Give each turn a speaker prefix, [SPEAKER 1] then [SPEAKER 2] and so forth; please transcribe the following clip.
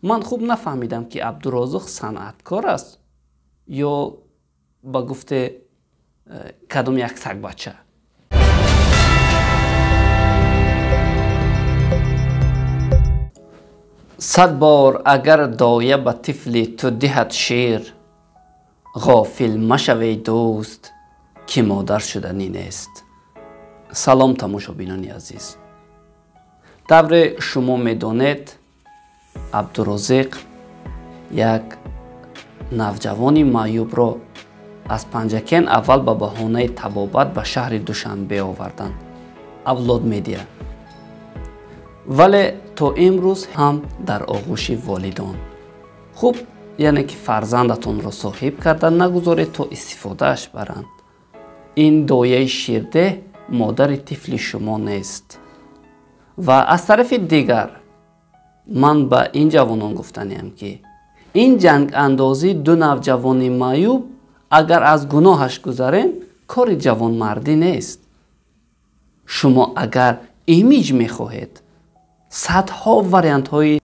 [SPEAKER 1] Ман хуб нафаҳмидам, ки Абдурозиқ санъаткор аст ё ба гуфте кадом як сагбача. 100 бор агар доя ба тифли ту диҳад шир, ғофил машавей дӯст, ки модар шуданӣ нест. Салом, тамошобинони азиз. Тавре шумо медонед, Абдурозиқ як навҷавони маъюбро аз Панҷакен аввал ба баҳонаи табобат ба шаҳри Душанбе оварданд. Авлод Медиа. Вале то имрӯз ҳам дар оғӯши волидон. Хуб, яъне ки фарзандатонро соҳиб карда нагузоред, то истифодааш баранд. Ин дояи ширдеҳ модари тифли шумо нест. Ва аз тарафи дигар ман ба ин ҷавонон гуфтаниям, ки ин ҷангандозии ду навҷавони маъюб, агар аз гуноҳаш гузарем, кори ҷавонмардӣ нест. Шумо агар имиҷ мехоҳед, садҳо вариантҳои